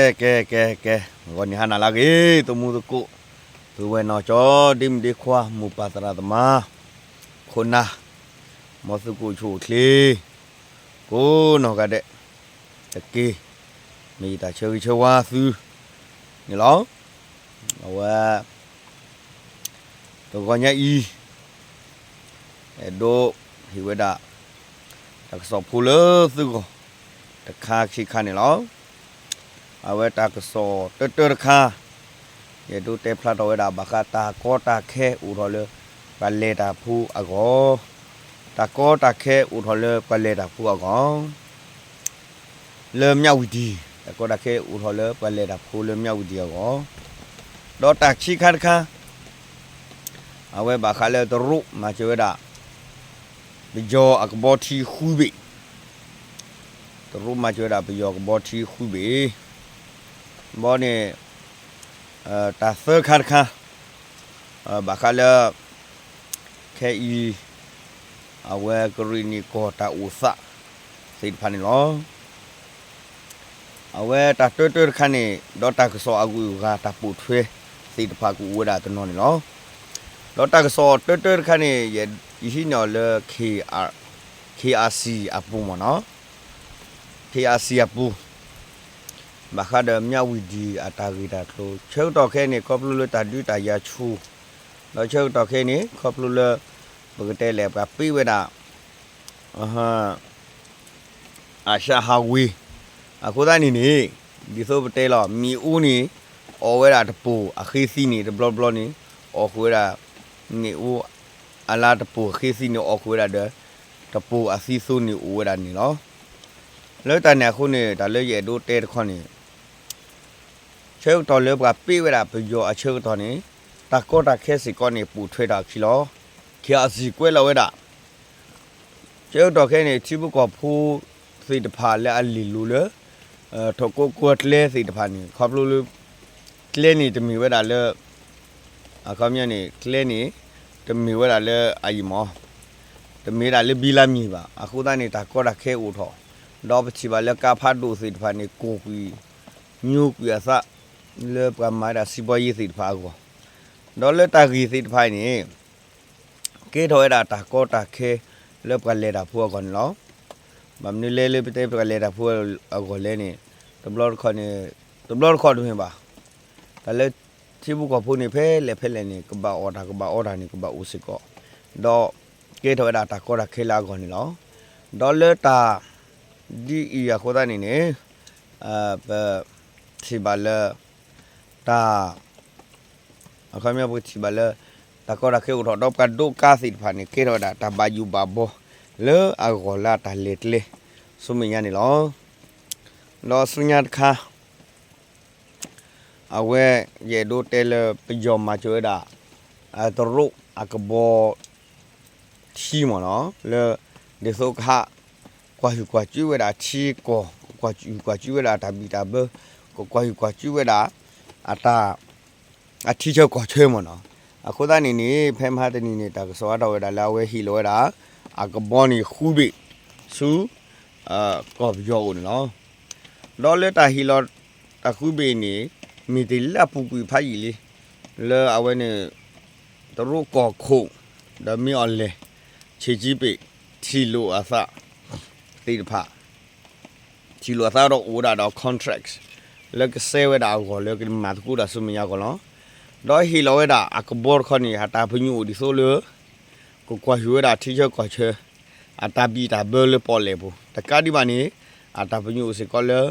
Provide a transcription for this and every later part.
ကဲ ကဲ ကဲ ကဲ, ဂီၤနံၤဟါနၤလၢအဂ့ၤ သမူသကိး, ပုၢ်ဝဲၢ်နီၢ်ကၠီ ဒ့မုၣ်ဒ့ခွါ မိၢ်ပၢ်သရၣ်သမါ, ခိၣ်နၢ်, မ်သုကအိၣ်ဆူၣ်အိၣ်ချ့ ကိးနီၢ်ဂၤဒဲးတက့ၢ်. မ့ၢ်ယတၢ်ဆၢဂ့ၤဆၢဝါသုန့ၣ်လီၤ. အဝဲ တဂီၤညါအံၤ အဲၣ်ဒိးဟ့ၣ်ဝဲဒၣ် တၢ်ကစီၣ်ဖိလၢသုဂီၢ် တခါခံခါန့ၣ်လီၤ. အဝဲတၢ်ကစီၣ်တၢတၢတခါ ယအဲၣ်ဒိးတဲဖျါထီၣ်ဝဲဒၣ် ဘၣ်ဃးတၢ်ကီတၢ်ခဲအိၣ်ထီၣ်လၢ ပှၤလဲၤတၢ်ဖိအဂီၢ်, တၢ်ကီတၢ်ခဲအိၣ်ထီၣ်လၢပှၤလဲၤတၢ်ဖိအဂီၢ် လၢမၠးဝံၤဒံၣ်, တၢ်ကီတၢ်ခဲအိၣ်ထီၣ်လၢပှၤလဲၤတၢ်ဖိလၢမၠးဝံၤဒံၣ်အဂီၢ်, ဒီးတၢ်ခံခါတခါ အဝဲဘၣ်ဃးလၢတရူးမၤစၢၤဝဲဒၣ် ပယီၤအကဘီထံဃုဘ့ၣ်, တရူးမၤစၢၤဝဲဒၣ်ပယီၤကဘီထံဃုဘ့ၣ်, ဘီန့ၣ် တၢ်သၢခါတခါ ဘၣ်ဃးလၢ ခဲအံၤ အဝဲကရ့ၣ်နံၣ်ကီၢ်တၢ်အိၣ်သးသ့ၣ်တဖၣ်န့ၣ်လီၤ. အဝဲတၢ်တၢတၢတခါန့ၣ် ဒီးတၢ်ကစီၣ်အဂုၤအဂၤတၢ်ပိာ်ထွဲသ့ၣ်တဖၣ်ကအိၣ်ဝဲဒၣ်တနီၤန့ၣ်လီၤ. ဒီးတၢ်ကစီၣ်တၢတၢတခါန့ၣ် ယဟံးန့ၢ်အီၤလၢ K R, K R C အပူၤမ့ၢ်နီၤ, K R C အပူၤ ဘၣ်ဃးဒီးမၠးဝံၤဒံၣ်အတၢ်ဂ့ၢ်တၢ်ကျိၤ ဆၢကတီၢ်ခဲအံၤန့ၣ် ခီဖျိလၢတၢ်ဒုးတၢ်ယၤဆူၣ်, ဒီးဆၢကတီၢ်ခဲအံၤန့ၣ် ခီဖျိလၢ ပကတဲလဲၣ် ပှၤပ့းဝဲဒၣ် အရှါဟးဝ့ၤ, အဃိသတးန့ၣ်န့ၣ် ဒ်သိးပတဲလီၤ မ့ၣ်အူန့ၣ် အီၣ်ဝဲဒၣ်တပိၢ်အဃ့သံန့ၣ် တဘျီဘျီန့ၣ် အီၣ်ဃုာ်ဝဲဒၣ် မ့ၣ်အူအလါတပိၢ်အဃ့သံန့ၣ် အီၣ်ဃုာ်ဝဲဒၣ်ဒီး တပိၢ်အသံသိန့ၣ်အိၣ်ဝဲဒၣ်န့ၣ်လီၤ. လၢတၢ်န့ၣ်အဃိန့ၣ် တၢ်လၢယအဲၣ်ဒိးတဲတခီန့ၣ် ဆၢကတီၢ်လၢပှၤပ့းဝဲဒၣ်ပယီၤအဆၢကတီၢ်န့ၣ် တၢ်ကီတၢ်ခဲစ့ၢ်ကီးန့ၣ် ပိာ်ထွဲထီၣ်အခံလီၤ. ခ့ၣ်အစံၣ်ကွဲးလီၤဝဲဒၣ် ဆၢကတီၢ်ခဲအံၤန့ၣ် ထံဖိကီၢ်ဖိသ့ၣ်တဖၣ်လၢအလ့ၣ်လိၤလၢ ထီၣ်ကိးကီၢ်ကျဲသ့ၣ်တဖၣ်န့ၣ် ခီဖျိလၢ ကျဲန့ၣ်တမ့ၢ်ဝဲဒၣ်လၢ အခီပညီန့ၣ် ကျဲန့ၣ် တမ့ၢ်ဝဲဒၣ်လၢအယံၤမး တမ့ၢ်ဝဲဒၣ်လၢဘံလါမံၤဘၣ်. အဃိသတးန့ၣ် တၢ်ကီတၢ်ခဲအိၣ်ထီၣ်, ဒီးပထံၣ်ဘၣ်လၢကါဖးဒိၣ်သ့ၣ်တဖၣ်န့ၣ် ကိၢ်ကွံာ် ညိကွံာ်အသး လၢပှၤမၤဝဲဒၣ်စံးဘီယ့သ့ၣ်တဖၣ်အဂီၢ်, ဒီးလၢတၢ်ဂ့ၢ်သ့ၣ်တဖၣ်အံၤန့ၣ် ကဲထီၣ်ဝဲဒၣ်တၢ်ကီတၢ်ခဲ လၢပှၤလဲၤတၢ်ဖိအဂီၢ်န့ၣ်လီၤ. ဘၣ်မနုၤလဲၣ်လၢပတဲပှၤလဲၤတၢ်ဖိအဂီၢ်လဲၣ်န့ၣ် တဘျီတခီၣ်န့ၣ် တဘျီတခီၣ်တမ့ၢ်ဘၣ်, တၢ်လၢထံဖိကီၢ်ဖိန့ၣ် ဖဲလဲၣ်ဖဲလဲၣ်န့ၣ် ကဘၣ်အီၣ်တၢ်ကဘၣ်အီတၢ်န့ၣ် ကဘၣ်အိၣ်စ့ၢ်ကီး, ဒီးကဲထီၣ်ဝဲဒၣ်တၢ်ကီတၢ်ခဲလၢအဂီၢ်န့ၣ်လီၤ. ဒီးလၢတၢ်ဒ်အံၤအဃိသတးန့ၣ်န့ၣ် ပထံၣ်ဘၣ်လၢ တၢ် အခီပညီပကထံၣ်ဘၣ်လၢ တၢ်ကီတၢ်ခဲအိၣ်ထီၣ်ဒီးပှၤဒိးကါသ့ၣ်တဖၣ်န့ၣ် ကဲထီၣ်ဝဲဒၣ်တၢ်ဘၣ်ယိၣ်ဘၣ်ဘီ လၢအဂီၢ်လၢအတၢ်လဲၤကျဲ ဆူမဲာ်ညါန့ၣ်လီၤ. ဒီးဆူညါတခါ အဝဲ ယအဲၣ်ဒိးတဲလၢပယီၤမၤစၢၤဝဲဒၣ် တရူးအကဘီ ထံမ့ၢ်နီၤ လၢ ဒ်သိးကဟး ကွၢ်ဟုၣ်ကွၢ်စူၣ်ဝဲဒၣ်ထံကီၢ် ကွၢ်ဟုၣ်ကွၢ်စူၣ်ဝဲဒၣ်တၢ်ဘံၣ်တၢ်ဘၢ ကကွၢ်ဟုၣ်ကွၢ်စူၣ်ဝဲဒၣ် အတၢ် အထံဆၢကီၢ်ဆၢမ့ၢ်နီၤ. အဃိသတးန့ၣ်န့ၣ် ဖဲမဟါတနံၤန့ၣ် တၢ်ကစီၣ်အါထီၣ်ဝဲဒၣ်လၢအဝဲဟ့ၣ်လီၤဝဲဒၣ် အကဘီန့ၣ်ဃုဘ့ၣ် ဆူ ကီၢ်ပယီၤအအိၣ်န့ၣ်လီၤ. ဒီးလၢတၢ်ဟ့ၣ်လီၤတၢ်ဃုဘ့ၣ်န့ၣ် မ့ၢ်တ့ၢ်လၢအပူၤကွံာ်ဖးယံာ်လံ လၢအဝဲန့ၣ် တရူးကီၢ်ခိၣ် ဒီးမ့ၢ်အီၤလဲၣ် ဆံးကံပ့ၣ် ထံၣ်လိာ်အသး သ့ၣ်တဖၣ် ထံၣ်လိာ်အသးဒီးအိၣ်ဝဲဒၣ်ဒီး contract လၢကစဲဝဲဒၣ်အဂီၢ်လၢကမၤသကိးတၢ်ဆူမဲာ်ညါအဂီၢ်လီၤ. ဒီးဟ့ၣ်လီၤဝဲဒၣ်အကဘီတခီန့ၣ် အတၢ်ပညိၣ်အိၣ်ဒ်သိးလၢ ကကွၢ်ဟုၣ်ဝဲဒၣ်ထံဆၢကီၢ်ဆၢ အတၢ်ဘံၣ်တၢ်ဘၢလၢပီၣ်လဲၣ်ပူၤ တကးဒံးဘၣ်န့ၣ် အတၢ်ပညိၣ်အိၣ်စ့ၢ်ကီးလၢ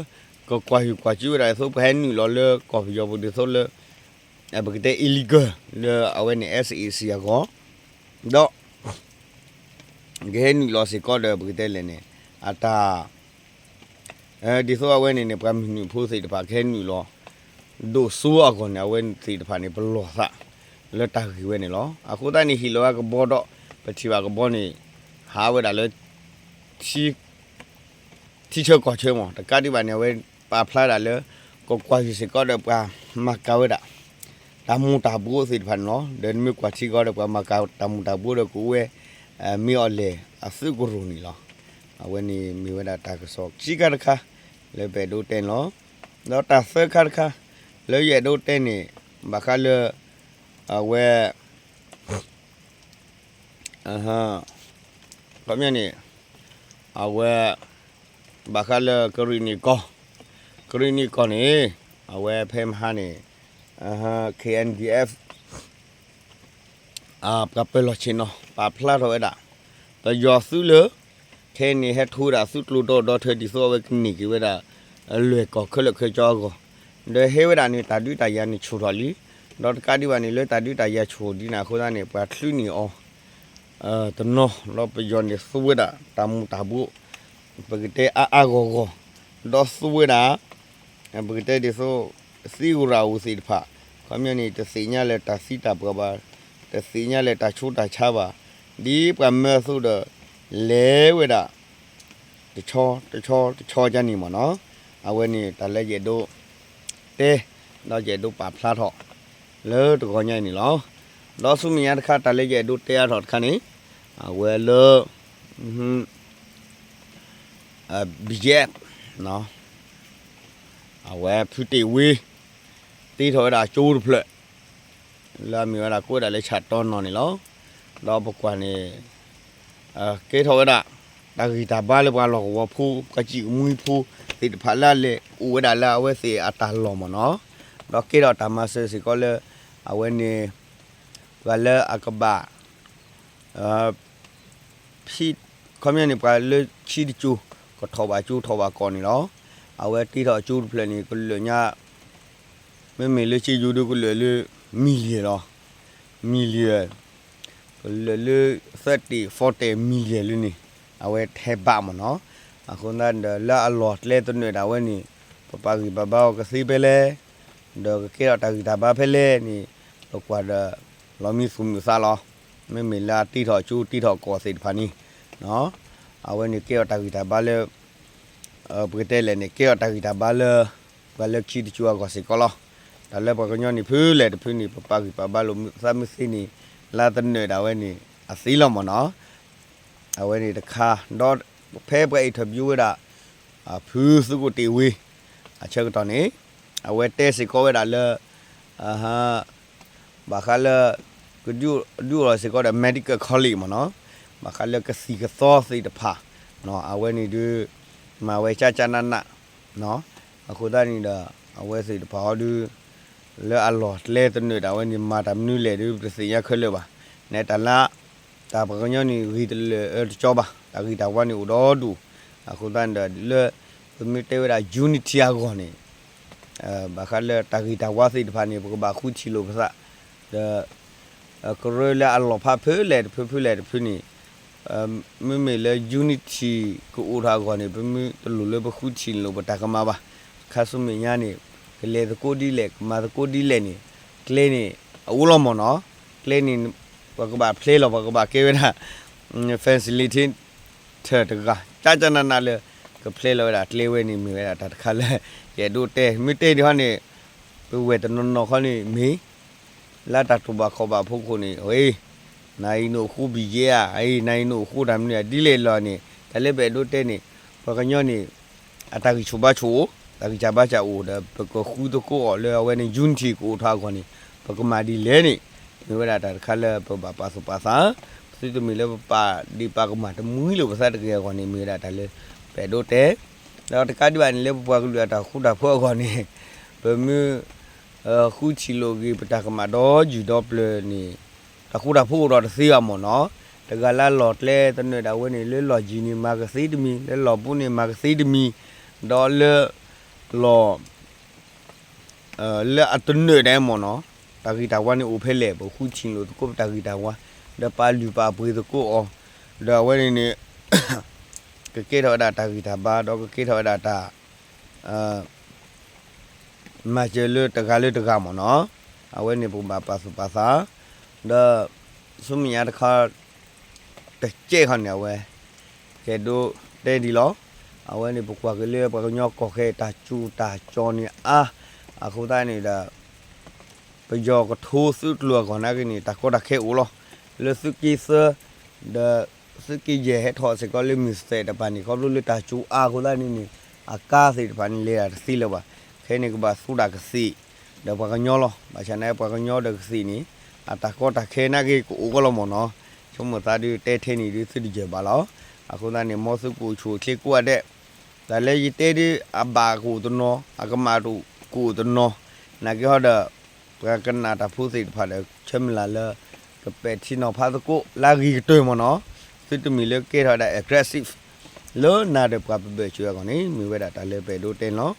ကကွၢ်ဟုၣ်ကွၢ်စူၣ်ဝဲဒၣ်ဒ်သိးပှၤဟဲနုာ်လီၤလၢကီၢ်ပယီၤပူၤဒ်သိးလၢ ပကတဲ illegal လၢအဝဲန့ၣ် SAC အဂီၢ် ဒီး ကဟဲနုာ်လီၤစ့ၢ်ကီးဒီးပကတဲလဲၣ်န့ၣ် အတၢ် ဒ်သိးအဝဲန့ၣ်န့ၣ် ပှၤမုၢ်နုာ်ဖိသ့ၣ်တဖၣ်ကဟဲနုာ်လီၤ ဒိၣ်စိအဂီၢ်န့ၣ် အဝဲသ့ၣ်တဖၣ်န့ၣ် ပလီၢ်သးလၢတၢ်ဂ့ၢ်ဝဲန့ၣ်လီၤ. အဃိသတးန့ၣ် ဟ့ၣ်လီၤဝဲကဘီဒီး ပထံၣ်ဘၣ်ကဘီန့ၣ် ဟးဝဲဒၣ်လၢ ထံ ထံဆၢကီၢ်ဆၢမး တကးဒံးဘၣ်န့ၣ် အဝဲပာ်ဖျါဒၣ်လၢ ကကွၢ်ဟုၣ်စ့ၢ်ကီးဒီးပှၤမၤကၤဝဲဒၣ် တၢ်မူၤတၢ်ဘှီးသ့ၣ်တဖၣ်န့ၣ်လီၤ. ဒီးနမ့ၢ်ကွၢ်ထံကီၢ်ဒီးပှၤမၤကၤတၢ်မူၤတၢ်ဘှီးဒီးကအိၣ်ဝဲ မ့ၢ်အီၤလဲၣ်အသုးကရူၢ်န့ၣ်လီၤ. အဝဲန့ၣ်မ့ၢ်ဝဲဒၣ်တၢ်ကစီၣ်ခံခါတခါ လၢပအဲၣ်ဒိးတဲန့ၣ်လီၤ. ဒီးတၢ်သၢခါတခါ လၢယအဲၣ်ဒိးတဲန့ၣ် ဘၣ်ဃးလၢ အဝဲ ခီပညီန့ၣ် အဝဲ ဘၣ်ဃးလၢကရ့ၣ်နံၣ်ကီၢ်, ကရ့ၣ်နံၣ်ကီၢ်န့ၣ် အဝဲဖဲမဟါန့ၣ် KNDF ပှၤပၢၤလီၢ်ဆ့ၣ်နီၤ ပာ်ဖျါထီၣ်ဝဲဒၣ် ပယီၤသုးလၢ ခဲအံၤန့ၣ် ဟဲထီၣ်ဝဲဒၣ်သုးကျိၤဒီဒီထၢ ဒ်သိးအဝဲကန့ၢ်က့ၤဝဲဒၣ် လွဲၢ်ကီၢ်ခဲလၢာ်ခဲဆ့အဂီၢ်, ဒီးဟဲဝဲဒၣ်န့ၣ် တၢ်ဒုးတၢ်ယၤန့ၣ်ဆူၣ်ထီၣ်လံ, ဒီးတကးဒံးဘၣ်န့ၣ် လၢတၢ်ဒုးတၢ်ယၤဆူၣ်ဒ်န့ၣ်အဃိသတးန့ၣ် ပှၤချုးန့ၢ်အီၤ တနီၤ ဒီးပယီၤန့ၣ်သူဝဲဒၣ် တၢ်မူၤတၢ်ဘှီး ပကတဲအါအါဂီၢ်ဂီၢ်, ဒီးသူဝဲဒၣ် ပကတဲဒ်သိး သံဂရၣ်ဧိၤသ့ၣ်တဖၣ် ခီပညီန့ၣ် တသ့ၣ်ညါလၢတၢ်သံတၢ်ပှၢ်ဘၣ်, တသ့ၣ်ညါလၢတၢ်ဆူးတၢ်ဆါဘၣ်, ဒ်ပှၤမၢအသိးဒီး လဲၤဝဲဒၣ် တဆီတဆီတဆီဒ်န့ၣ်မ့ၢ်နီၤ, အဝဲန့ၣ်တၢ်လၢယအဲၣ်ဒိး တဲ ဒီးယအဲၣ်ဒိးပာ်ဖျါထီၣ် လၢတဂီၤညါအံၤန့ၣ်လီၤ. ဒီးဆူမဲာ်ညါတခါ တၢ်လၢယအဲၣ်ဒိးတဲအါထီၣ်တခါန့ၣ် အဝဲလၢ BGF အဝဲဖုတ့ၢ်ဝ့ တ့ထီၣ်ဝဲဒၣ်ကၠိတဖျၢၣ် လၢအမ့ၢ်ဝဲဒၣ်ကိးဝဲဒၣ်လၢဆၣ်တီနီၢ်န့ၣ်လီၤ. ဒီးပကွၢ်န့ၣ် ကဲထီၣ်ဝဲဒၣ် တၢ်ဂံၢ်တၢ်ဘါလၢပှၤလီၢ်ကဝီၤဖိ ပှၤကံၣ်ကမှံဖိသ့ၣ်တဖၣ်လၢအလဲၤအိၣ်ဝဲဒၣ်လၢအဝဲသ့ၣ်အတၢ်လီၢ်မ့ၢ်နီၤ, ဒီးကဲထီၣ်တၢ်မၤစၢၤစ့ၢ်ကီးလၢ အဝဲန့ၣ် ပှၤလၢအကဘၣ် ခီပညီန့ၣ် ပှၤလၢခံတကၠိ ကထီၣ်ဘၣ်ကၠိထီၣ်ဘၣ်ကီၢ်န့ၣ်လီၤ. အဝဲတ့ထီၣ်ကၠိတဖျၢၣ်န့ၣ် ကလၢာ်ညါ မ့မ့ၢ်လၢကၠိယိၤဒုကလၢာ်လၢ million လီၤ. million ကလၢာ်လၢ သၢၣ်တံၣ် forty million လၢန့ၣ် အဝဲထဲဘၣ်မ့ၢ်နီၤ. အဃိသတးဒီး လၢအလီၢ်ကျဲသနၢၣ်ဒၣ်ဝဲန့ၣ် ပပာ်ဂံၢ်ပာ်ဘါအီၤကသ့ဖဲလဲၣ်, ဒီးကကဲထီၣ်တၢ်ဂံၢ်တၢ်ဘါဖဲလဲၣ်န့ၣ် ပကွၢ်ဒီး လီၤမံသူၣ်မုာ်သးလီၤ. မ့မ့ၢ်လၢအတ့ထီၣ်ကၠိတ့ထီၣ်ကီၢ်သ့ၣ်တဖၣ်န့ၣ် အဝဲန့ၣ်ကဲထီၣ်တၢ်ဂံၢ်တၢ်ဘါလၢ ပကတဲလဲၣ်န့ၣ် ကဲထီၣ်တၢ်ဂံၢ်တၢ်ဘါလၢ ပှၤလၢခံတကၠိအဂီၢ်စ့ၢ်ကီးလီၤ. တၢ်လၢပှၤကညီန့ၣ် ဖုလဲၣ်တဖုန့ၣ် ပပာ်ဂံၢ်ပာ်ဘါလိာ်မုာ်သးမုာ်သ့န့ၣ် လၢသနၢၣ်ဒၣ်ဝဲန့ၣ် အသ့လီၤမ့ၢ်နီၤ. အဝဲန့ၣ်တခါ ဒီးဖဲပှၤ interview ဝဲဒၣ် ဖုသုးခိၣ်တ့ၢ်ဝ့ အဆၢကတီၢ်န့ၣ် အဝဲတဲစ့ၢ်ကီးဝဲဒၣ်လၢ ဘၣ်ဃးလၢ ကဒုးအိၣ်ထီၣ်စ့ၢ်ကီးဒီး medical college မ့ၢ်နီၤ, ဘၣ်ဃးလၢကသံၣ်ကသီသ့ၣ်တဖၣ် အဝဲန့ၣ်ဒုး မၤဝဲကၠၢ်ကၠၢ်နးနး အဃိသတးန့ၣ်ဒီး အဝဲသ့ၣ်တဖၣ်ဟီဒုး လၢအလီၢ်ကျဲသနၢၣ်ဒၣ်ဝဲန့ၣ် မၤတၢ်မနုၤလဲၣ်ဒုး ပတသ့ၣ်ညါခဲလၢာ်ဘၣ်. နဲတၢ်လၢ တၢ်ပှၤကညီန့ၣ် ဂ့ၤတလၢာ်အၢတကၠီဘၣ်, တၢ်ဂ့ၤတၢ်ဝါန့ၣ်အိၣ်ဒီဒူၣ်. အဃိသတးန့ၣ်ဒီး လၢ ပမ့ၢ်တဲဝဲဒၣ် unity အဂီၢ်န့ၣ် ဘၣ်ဃးလၢတၢ်ဂ့ၤတၢ်ဝါသ့ၣ်တဖၣ်န့ၣ် ပကဘၣ်ဃုထံၣ်လိာ်ပသး ဒီး ကရၢလၢအလီၢ်ဖးဖဲလဲၣ်တဖုဖဲလဲၣ်တဖုန့ၣ် မ့မ့ၢ်လၢ unity ကအိၣ်ထီၣ်အဂီၢ်န့ၣ် ပမ့ၢ်တလိၣ်လၢပဃုထံၣ်လိာ်ပတၢ်ကမၣ်ဘၣ်. ခါဆူမဲာ်ညါန့ၣ် ကလဲၤသကိးဒ်လဲၣ် ကမၤသကိးဒ်လဲၣ်န့ၣ် ကျဲန့ၣ် အအိၣ်လီၤမ့ၢ်နီၤ. ကျဲန့ၣ် ပှၤကဘၣ်ဖျဲလီၤ ပှၤကဘၣ်ကဲဝဲဒၣ် facilitator တဂၤ ကၠၢ်ကၠၢ်နးနးလၢ ကဖျဲလီၤဝဲဒၣ်ကျဲဝဲန့ၣ် မ့ၢ်ဝဲဒၣ်တၢ်တခါလၢ ယအဲၣ်ဒိးတဲ မ့ၢ်တဲဒံးဟီန့ၣ် ပဝဲၢ်တနီၤနီၤခီန့ၣ်မ့ၢ် လၢတၢ်တိာ်ဘၣ်ခီၣ်ဘၣ်ဖိခိၣ်န့ၣ် နၤအံၤနအိၣ်ဃူဘံၣ်ယဲဧါ, နၤအံၤနအိၣ်ဃူတၢ်မနုၤဧါ ဒ်လဲၣ်လီၤန့ၣ် တၢ်လၢပအဲၣ်ဒိးတဲန့ၣ် ပှၤကညီန့ၣ် အတၢ်ဂံၢ်ဆူၣ်ဘါဆူၣ်အိၣ် တၢ်ဂံၢ်စၢ်ဘါစၢ်အိၣ်ဒီး ပကဃုသကိးအီၤလၢအဝဲန့ၣ် unity ကအိၣ်ထီၣ်အဂီၢ်န့ၣ် ပကမၤဒ်လဲၣ်န့ၣ် မ့ၢ်ဝဲဒၣ်တၢ်တခါလၢပဘၣ်ပာ်သူၣ်ပာ်သး, ပသုတမ့ၢ်လၢပပာ်ဒံးပာ်ကမၣ်တမှံၤလိာ်ပသးတဂ့ၤအဂီၢ်န့ၣ် မ့ၢ်ဝဲဒၣ်တၢ်လၢ ပအဲၣ်ဒိးတဲ ဒီးတကးဒံးဘၣ်န့ၣ် လၢပပှၤကလုာ်အတၢ်ဃူတၢ်ဖိးအဂီၢ်န့ၣ် ပမ့ၢ် ဃုထံၣ်လိာ်ဂ့ၤပတၢ်ကမၣ်ဒီယုၢ်ဒီပျၢၤန့ၣ် တၢ်ဃူတၢ်ဖိးအိၣ်ဒီးတသ့ဘၣ်မ့ၢ်နီၤ. တဂၤလၢအလီၢ်ကျဲသနၢၣ်ဒၣ်ဝဲန့ၣ် လၢလီၢ်ယံၤန့ၣ်မၤကသ့တမံၤ လၢလီၢ်ဘူးန့ၣ်မၤကသ့တမံၤ ဒီးလၢ လီၢ် လၢအတနၢၣ်ဒၣ်မ့ၢ်နီၤ တၢ်ဂ့ၤတၢ်ဝါန့ၣ်အိၣ်ဖဲလဲၣ် ပဃုထံၣ်လိာ်သကိးပတၢ်ဂ့ၤတၢ်ဝါ ဒီးပာ်လုၢ်ပာ်ပှ့ၤသကိးအီၤ ဒီးအဝဲန့ၣ်န့ၣ် ကကဲထီၣ်ဝဲဒၣ်တၢ်ဂံၢ်တၢ်ဘါ ဒီးကကဲထီၣ်ဝဲဒၣ်တၢ် မၤစၢၤလၢတဂၤလၢတဂၤမ့ၢ်နီၤ. အဝဲန့ၣ်ပကဘၣ်ပာ်သူၣ်ပာ်သး ဒီး ဆူမဲာ်ညါတခါ တကဲခီန့ၣ် အဝဲ ကဲဒိးတဲဒ်လီၤ. အဝဲန့ၣ်ပကွၢ်က့ၤလၢပှၤကညီကီၢ်ခဲအံၤ တၢ်စူၤတၢ်ကၠီၤန့ၣ်အါ အဃိသတးန့ၣ်ဒီး ပယီၤကထိသုးကျိၤအဂီၢ်နာ်က့န့ၣ် တၢ်ကီတၢ်ခဲအိၣ်လီၤ. လၢသုးက့သၢ ဒီး သုးက့ယဲၢ်ဟဲထီၣ်စ့ၢ်ကီးလၢမုၢ်သဲးတပၤန့ၣ် ခီဖျိလၢတၢ်စူၤအါအဃိသတးန့ၣ်န့ၣ် အကါသ့ၣ်တဖၣ်န့ၣ် လဲၤတၢ်တသ့လၢၤဘၣ်. ခဲအံၤန့ၣ်ကဘၣ်သူတၢ်ကသ့ၣ် ဒီးပှၤကညီလီၤ. ဘၣ်ဆၣ်န့ၣ် ပှၤကညီဒီးကသ့ၣ်န့ၣ် အတၢ်ကီတၢ်ခဲနာ်က့ကအိၣ်ကီးလီၤမ့ၢ်နီၤ. ဆိကမိၣ်သးဒုးတဲထဲန့ၣ်ဒုးသုတယၢၢ်ဘၣ်လီၤ. အဃိသတးန့ၣ် မ်သုကအိၣ်ဆူၣ်အိၣ်ချ့ကိးဂၤဒဲး, တၢ်လၢယတဲဒုး အဘၣ်ကအိၣ်တနီၤ အကမၣ်ကအိၣ်တနီၤ, နာ်က့ဟီဒီး ပှၤကနၣ်တၢ်ဖိသ့ၣ်တဖၣ်ဒီး ဆၢမုၢ်လၢ်လၢ ကပဲာ်ထံနီၤဖးသကိးလၢအဂ့ၤကတၢၢ်မ့ၢ်နီၤ. သုတမ့ၢ်လၢကဲထီၣ်ဝဲဒၣ် aggressive လၢနၤဒီးပှၤပဘၢၣ်စၢၤအဂီၢ်န့ၣ် မ့ၢ်ဝဲဒၣ်တၢ်လၢပအဲၣ်ဒိးတဲန့ၣ်လီၤ.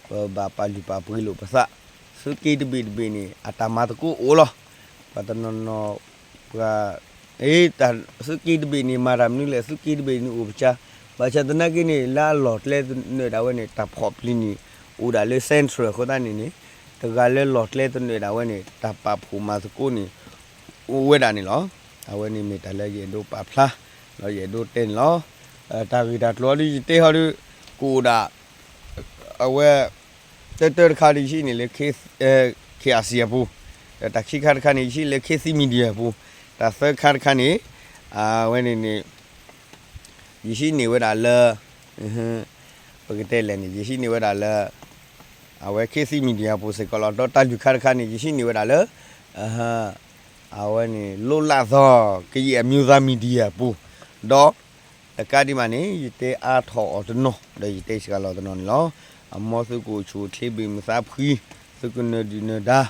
ပဘၣ်ပာ်လုၢ်ပာ်ပှ့ၤလိာ်ပသး, သုးက့တဘ့ၣ်တဘ့ၣ်န့ၣ် အတၢ်မၤသကိးအိၣ်လီၤ. ပှၤတနီၤနီၤ ပှၤ အ့ သုးက့တဘ့ၣ်န့ၣ် မၤတၢ်မနုၤလဲၣ်, သုးက့တဘ့ၣ်န့ၣ်အိၣ်ပစၢ်, ဘၣ်ဆၣ်သနာ်က့န့ၣ် လၢအလီၢ်ကျဲသနၢၣ်ဒၣ်ဝဲန့ၣ် တၢ်ဖီၣ်ပျံၤန့ၣ် အိၣ်ဒၣ်လၢ central အဃိသတးန့ၣ်န့ၣ် တဂၤလၢလီၢ်ကျဲသနၢၣ်ဒၣ်ဝဲန့ၣ် တၢ်ပာ်ဖှိၣ်မၤသကိးန့ၣ် အိၣ်ဝဲဒၣ်န့ၣ်လီၤ. အဝဲန့ၣ်မ့ၢ်တၢ်လၢယအဲၣ်ဒိးပာ်ဖျါ ဒီးယအဲၣ်ဒိးတဲန့ၣ်လီၤ. တၢ်ဂ့ၢ်တၢ်ကျိၤအံၤဒုး ယတဲဟီဒုး ကအိၣ်ဒၣ် အဝဲ တၢတၢတခါဒီး ယဟံးန့ၢ်လၢ K, K R C အပူၤ, ဒီးတၢ်ခံခါတခါန့ၣ် ယဟံးလၢ K C Media အပူၤ, တၢ်သၢခါတခါန့ၣ် အဝဲန့ၣ်န့ၣ် ယဟံးန့ၢ်ဝဲဒၣ်လၢ ပကတဲလဲၣ်န့ၣ် ယဟံးန့ၢ်ဝဲဒၣ်လၢ အဝဲ K C Media အပူၤစ့ၢ်ကီးလီၤ. ဒီးတၢ်လွံၢ်ခါတခါန့ၣ် ယဟံးန့ၢ်ဝဲဒၣ်လၢ အဝဲန့ၣ် လိၣ်လၢ်သီ ကယံာ်အမျိုးသား Media အပူၤ, ဒီးတကးဒံးဘၣ်န့ၣ် ယတဲအါထီၣ်အီၤတနီၤ ဒီးယတဲစှၤလီၤတနီၤန့ၣ်လီၤ. အမ်သုကအိၣ်ဆူၣ်အိၣ်ချ့ဘၣ်မုာ်သးဖှံ, သုကနၢၤဒုၣ်နၢၤဒါ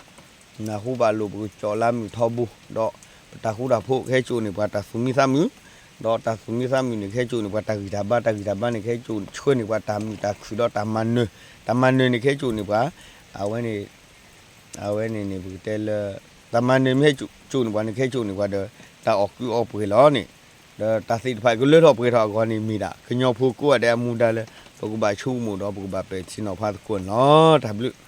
နၢ်ဟူဘၣ်လိာ်ပကစီၣ်လၢမုၢ်ထီဘိ, ဒီးပတၢ်ဃူတၢ်ဖိးကဟဲစိာ်န့ၢ်ပှၤတၢ်သူၣ်မံသးမုာ်, ဒီးတၢ်သူၣ်မံသးမုာ်န့ၣ် ကဟဲစိာ်န့ၢ်ပှၤတၢ်ဂံၢ်တၢ်ဘါ, တၢ်ဂံၢ်တၢ်ဘါန့ၣ် ကဟဲစိာ်ဆှၢန့ၢ်ပှၤတၢ်မုာ်တၢ်ခုၣ်ဒီးတၢ်မၤနၢၤ, တၢ်မၤနၢၤန့ၣ် ကဟဲစိာ်န့ၢ်ပှၤ အဝဲန့ၣ် အဝဲန့ၣ်န့ၣ် ပကတဲလၢ တၢ်မၤနၢၤမ့ၢ်ဟဲစိာ်န့ၢ်ပှၤန့ၣ် ကဟဲစိာ်န့ၢ်ပှၤဒီး တၢ်အီၣ်ကုအီပှဲၤလီၤန့ၣ်, ဒီးတၢ်သ့ၣ်တဖၣ်ကလၢထီၣ်ပှဲၤထီၣ်အဂီၢ်န့ၣ်မ့ၢ်ဒၣ် ကညီဖိကိးဂၤဒဲးအမူဒါလၢ ပကဘၣ်ဆိကမိၣ်ဒီးပကဘၣ်ပဲာ်ထံနီၤဖးသကိးန့ၣ်လီၤ. တၢ်ဘျုး